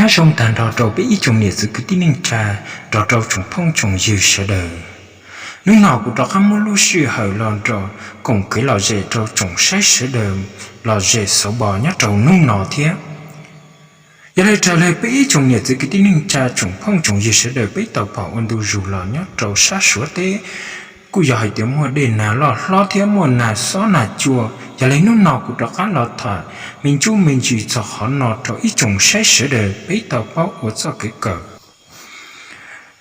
Nyob zoo tag nrho rau peb ib tsoom niam txiv kwv tij neej tsa, nrog rau tsoom phooj tsoom ywg sawv daws. Hnub no kuv rov qab muab lub sij hawm los nrog koom kev lom zem rau tsoom saib sawv daws lom zem xauv npo nyob rau hnub no thiab. Yog li raws li peb ib tsoom niam txiv kwv tij neej tsa tsoom phooj tsoom ywg sawv daws peb tau pom ua ntu zus los nyob rau sab Suav teb, kuj yog hais tias muaj dej nag loj hlob thiab muaj nag xob nag cua. Yog li hnub no kuv rov qab los tham me ntsuj me ntsis txog qhov no rau ib tsoom saib sawv daws peb tau paub ua txoj kev kawm.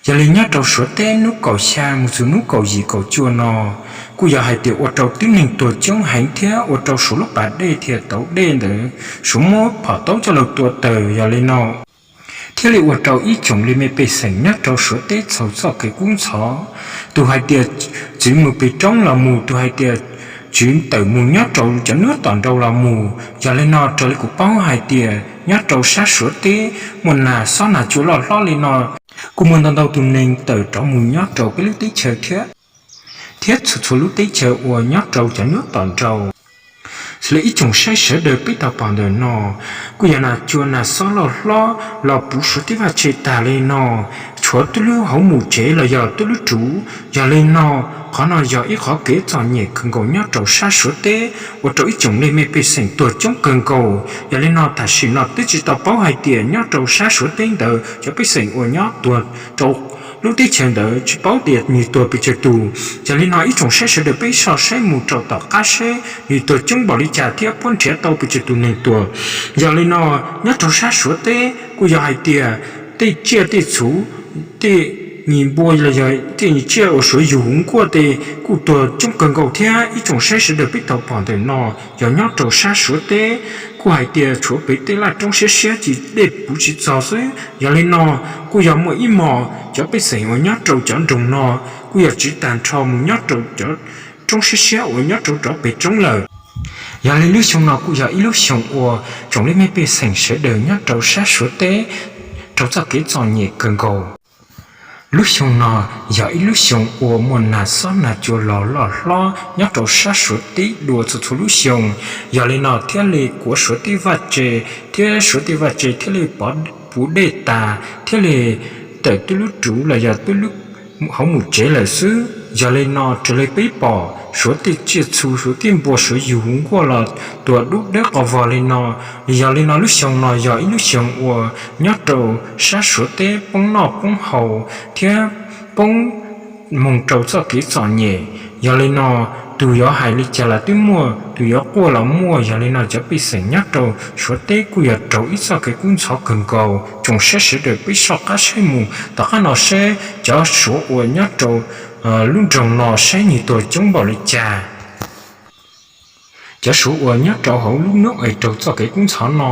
Yog li nyob rau Suav teb hnub kaum xya mus txog hnub kaum yim kaum cuaj no, kuj yog hais tias ua rau tib neeg tuag coob heev thiab ua rau Suav lub pas dej thiaj tau dej ntawd Suav muab phom taub coj los tua tawg. Yog li no thiaj li ua rau ib tsoom li mej pej xeem nyob rau Suav teb txhaum txoj kev kub ntxhov. Tus hais tias tsis mus pem roob los mus, tus hais tias tsis tawm mus nyob rau cov hnub tom nraud los mus. Yog li no raws li kuv paub hais tias nyob rau sab Suav teb muaj nag xob nag cua loj hlob li no, kuj muaj ntau ntau tus neeg tawm rov mus nyob rau peb lub teb chaws thiab, thiab txhua txhua lub teb chaws uas nyob rau cov hnub tom nraud. Xws li ib tsoom saib sawv daws peb tau pom ntawm no, kuj yog nag cua nag xob loj hlob los puv Suav teb vaj tse tag li no, tshuav tib lub hauv mus tsev los yog tib lub ruv. Yog li no qhov no yog ib qhov kev txom nyem kawg nkaus nyob rau sab Suav teb, ua rau ib tsoom li mej pej xeem tuag coob kawg nkaus. Yog li no tam sim no twb tsis tau paub hais tias nyob rau sab Suav teb ntawd cov pej xeem uas nyob tuag rau lub teb chaws ntawd tsis paub tias nws tuag pes tsawg tus. Yog li no ib tsoom saib sawv daws peb soj saib mus rau tom qab seb nws tuag coob npaum li cas thiab puab nrhiav tau pes tsawg tus neeg tuag. Yog li no nyob rau sab Suav teb kuj yog hais tias tej tsiaj tej txhu, tej nyuag npua los yog tej nyuag tsiaj uas Suav yug hu nkuaj tes kuj tuag coob kawg nkaus thiab. Ib tsoom saib sawv daws peb tau pom ntawm no yog nyob rau sab Suav teb, kuj hais tias tshuav pem tej laj roob siab siab tsis dej puv tsis txog xwb. Yog li no kuj yog muaj ib hmos cov pej xeem uas nyob rau cov nroog no kuj yog tsiv tag nrho mus nyob rau cov roob siab siab uas nyob rau rov pem roob lawm. Yog li lub xyoo no kuj yog ib lub xyoo uas tsoom li mej pej xeem sawv daws nyob rau sab Suav teb raug txoj kev txom nyem kawg nkaus. Lub xyoo no yog ib lub xyoo uas muaj nag xob nag cua los loj hlob nyob rau sab Suav teb dua txhua txhua lub xyoo. Yog li no thiaj li kuav Suav teb vaj tse, thiab Suav teb vaj tse thiaj li pov puv dej tas thiaj li tawm tib lub ruv los yog tib lub hauv mus tsev lawm xwb. Yog li no raws li peb pom Suav tej tsiaj txhu Suav tej npua Suav yug hu nkuaj los tuag dub dawb qhov vog li no. Yog li no lub xyoo no yog ib lub xyoo uas nyob rau sab Suav teb poob noj poob haus thiab poob moog rau txoj kev txom nyem. Yog li no tus yuav hais li cas los twb muaj, tus yuav quaj los muaj. Yog li no cov pej xeem nyob rau Suav teb kuj yog raug ib txoj kev kub ntxhov kawg nkaus. Tsoom saib sawv daws peb soj qab saib mus tom qab no seb cov Suav uas nyob rau lub nroog no seb nws tuag coob npaum li cas. Cov Suav uas nyob rau hauv lub hnub es raug txoj kev kub ntxhov no,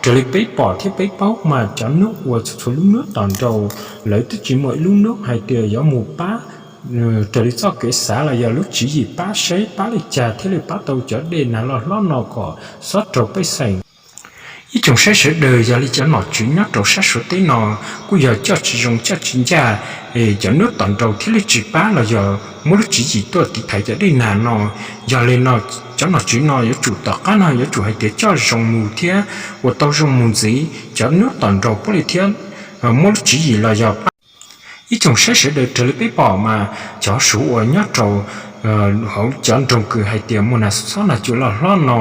raws li peb pom thiab peb paub mas cov hnub uas txhua txhua lub hnub tom nraud lawv twb tsis muaj ib lub hnub hais tias yuav mus pab raws li txoj kev xav los yog lub tswv yim pab seb pab li cas thiaj li pab tau cov dej nag loj hlob no kom xob raug pej xeem. Ib tsoom saib sawv daws, yog li cov nom tswv nyob rau sab Suav teb no kuj yog coj tsis zoo coj tsis ncaj, cov hnub tom nraud thiaj li tsis pab los yog muab lub tswv yim tuaj tiv thaiv cov dej nag no. Yog li no cov nom tswv no yuav tsum tom qab no yuav tsum hais tias coj zoo mus thiab ua tau zoo mus ntxiv, cov hnub tom nraud puav leej thiaj muab lub tswv yim los yog pab. Ib tsoom saib sawv daws, raws li peb pom mas cov Suav uas nyob rau hauv cov nroog kws hais tias muaj nag xob nag cua loj hlob no,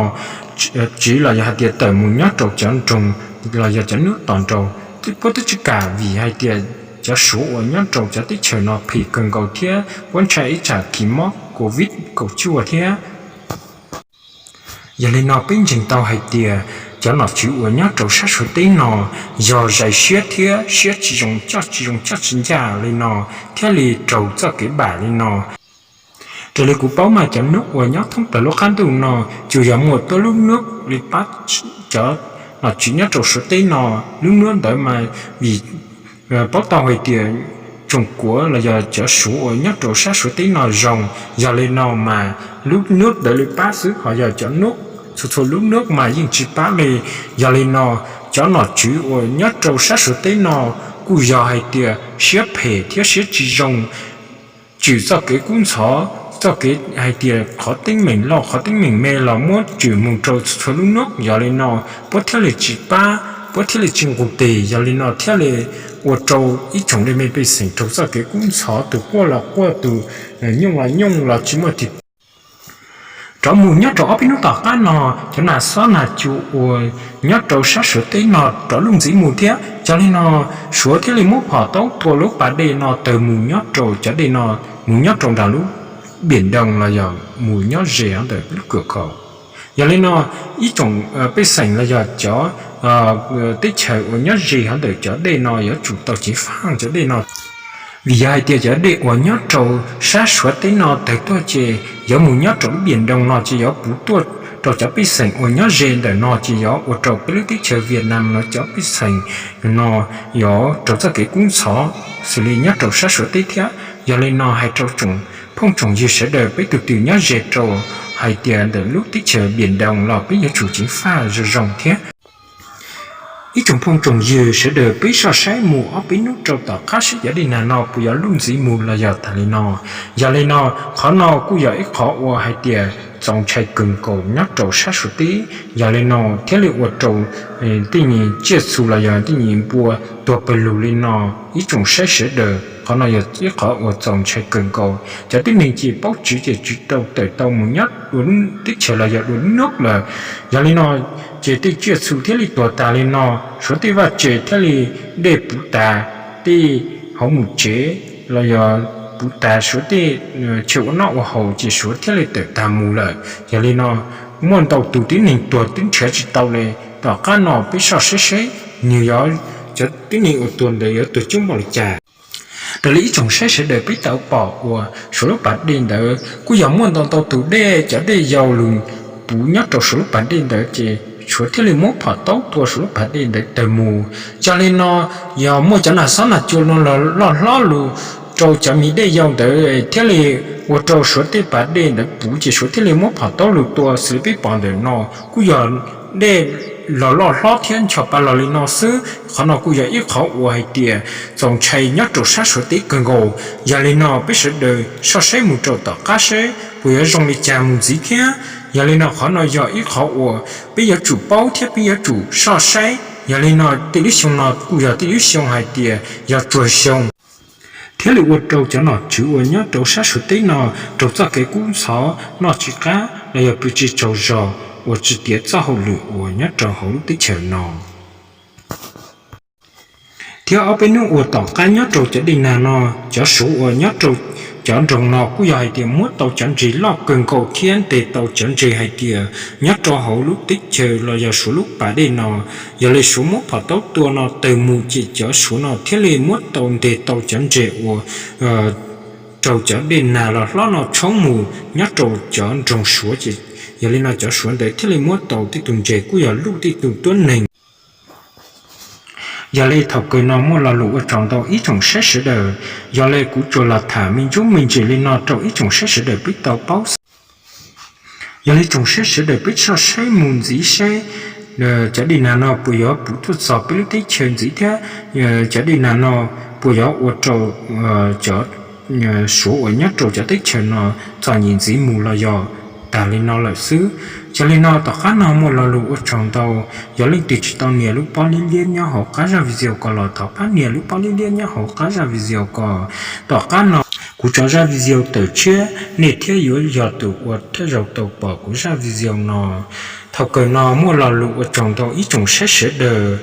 tsiv los yog hais tias tawm mus nyob rau cov nroog los yog cov hnub tom nraud, puab twb tsis kam vim hais tias cov Suav uas nyob rau cov teb chaws no phim kawg nkaus thiab puab ntshai ib tsam kis mob covid kaum cuaj thiab. Yog li no peb ntseeg tau hais tias cov nom tswv uas nyob rau sab Suav teb no yog zais siab thiab siab tsis zoo coj tsis zoo coj tsis ncaj li no thiaj li raug txoj kev pab li no. Raws li kuv paub mas cov hnub uas nyob thoob plaws lub qab ntuj no tsuas yog muaj tuab lub hnub li pab cov nom tswv nyob rau Suav teb no. Lub hnub ntawd mas vim paub tau hais tias tsoom kuav los yog cov Suav uas nyob rau sab Suav teb no zoo, yog li no mas lub hnub ntawd li pab xwb, ho yog cov hnub txhua txhua lub hnub mas yeej tsis pab li. Yog li no cov nom tswv uas nyob rau sab Suav teb no kuj yog hais tias siab phem thiab siab tsis zoo, tswm txoj kev kub ntxhov, txoj kev hais tias qhov teeb meem loj qhov teeb meem me los muab tswm mus rau txhua txhua lub hnub. Yog li no puab thiaj li tsis pab puab thiaj li tsis nqus tes. Yog li no thiaj li ua rau ib tsoom dej me pej xeem raug txoj kev kub ntxhov, tus quaj los quaj, tus nyooj los nyooj los tsis muaj tig rov mus. Nyob rau ob peb hnub tom qab no, cov nag xob nag cua uas nyob rau sab Suav teb no rov luj ntxiv mus thiab. Yog li no Suav thiaj li muab phom taub tua lub pas dej no tawg mus nyob rau cov dej no, mus nyob rau nram lub Npiam Ntoo los yog mus nyob ze ntawm lub Kwm Khaum. Yog li no ib tsoom pej xeem los yog cov teb chaws uas nyob ze hov ntawm cov dej no yuav tsum tau ceev faj cov dej no. Vim yog hais tias cov dej uas nyob rau sab Suav teb no tawg tuaj ces yuav mus nyob rau lub Npiam Ntoo no ces yuav puv tuaj rau cov pej xeem uas nyob ze ntawm no ces yuav ua rau peb lub teb chaws Vietnam no cov pej xeem no yuav raug txoj kev kub ntxhov xws li nyob rau sab Suav teb thiab. Yog li no hais rau tsoom phooj tsoom ywg sawv daws, peb tug twg nyob ze rau hais tias ntawm lub teb chaws Npiam Ntoo los peb yuav tsum ceev faj zoo zoo thiab. Ib tsoom phooj tsoom ywg sawv daws, peb soj saib mus ob peb hnub rau tom qab seb cov dej nag no puas yuav luj ntxiv mus los yog tas li no. Yog li no qhov no kuj yog ib qhov uas hais tias txaus ntshai kawg nkaus nyob rau sab Suav teb. Yog li no thiaj li ua rau tej nyuag tsiaj txhu los yog tej nyuag npua tuag pawg lug li no. Ib tsoom saib sawv daws, qhov no yog ib qhov uas txaus ntshai kawg nkaus. Cov tib neeg ces paub tsis ces tsis tau tawm tau mus nyob dua lub teb chaws los yog dua lub nub lawm. Yog li no ces tej tsiaj txhu thiaj li tuag tas li no, Suav tej vaj tse thiaj li dej puv tas, tej hauv mus tsev los yog puv tas, Suav tej chaw ua noj ua haus ces Suav thiaj li tawm tag mus lawm. Yog li no muaj ntau tus tib neeg tuag twb nrhiav tsis tau li. Tom qab no peb soj saib seb nws yuav, cov tib neeg uas tuag ntawd yuav tuag coob npaum li cas. Raws li ib tsoom saib sawv daws peb tau pom uas Suav lub pas dej ntawd kuj yog muaj ntau ntau tus dej, cov dej yau lug puv nyob rau Suav lub pas dej ntawd ces Suav thiaj li muab phom taub tua Suav lub pas dej ntawd tawg mus. Yog li no yog muaj cov nag xob nag cua no los loj hlob lug rau cov me dej yau ntawd thiaj li ua rau Suav tej pas dej ntawd puv ces Suav thiaj li muab phom taub lug tua. Xws li peb pom ntawm no kuj yog dej los loj hlob thiab ncho pa los li no xwb. Qhov no kuj yog ib qhov uas hais tias txaus ntshai nyob rau sab Suav teb kawg nkaus. Yog li no peb sawv daws soj saib mus rau tom qab seb puas yuav zoo li cas mus ntxiv thiab. Yog li no qhov no yog ib qhov uas peb yuav tsum paub thiab peb yuav tsum soj saib. Yog li no tej lub xyoo no kuj yog tej lub xyoo hais tias yog tsuag xyoo thiaj li ua rau cov nom tswv uas nyob rau sab Suav teb no raug txoj kev kub ntxhov, noj tsis qab los yog pw tsis tsaug zog, ua tsis tiav txoj hauj lwm uas nyob rau hauv lub teb chaws no. Thiab ob peb hnub uas tom qab nyob rau cov dej nag no, cov Suav uas nyob rau cov nroog no kuj yog hais tias muab tau cov ntses loj kawg nkaus thiab ntes tau cov ntses hais tias nyob rau hauv lub teb chaws los yog Suav lub pas dej no. Yog li Suav muab phom taub tua no tawg mus ces cov Suav no thiaj li muab tau ntes tau cov ntses uas raug cov dej nag los hlob no tshoob mus nyob rau cov nroog Suav ces, yog li no cov Suav ntawd thiaj li muab tau tej tug ntses kuj yog luj tej tug tuab neeg. Yog li thaum kawg no muaj lo lus ua tsaug ntau ib tsoom saib sawv daws. Yog li kuv tsuas los tham me ntsuj me ntsis li no rau ib tsoom saib sawv daws peb tau paub xwb. Yog li tsoom saib sawv daws peb soj saib mus ntxiv seb cov dej nag no puas yuav puv tuaj txog peb lub teb chaws ntxiv thiab cov dej nag no puas yuav ua rau cov Suav uas nyob rau cov teb chaws no txom nyem ntxiv mus los yog tag li no lawm xwb. Yog li no tom qab no muaj lo lus ua tsaug ntau. Yog leej twg tsis tau nias lub pob liab liab nyob hauv qab zaj video ko los thov pab nias lub pob liab liab nyob hauv qab zaj video ko. Tom qab no kuv tso zaj video tawm tshiab, nej thiaj yuav yog tus uas thawj zaug tau pom kuv zaj video no. Thaum kawg no muaj lo lus ua tsaug ntau ib tsoom saib sawv daws.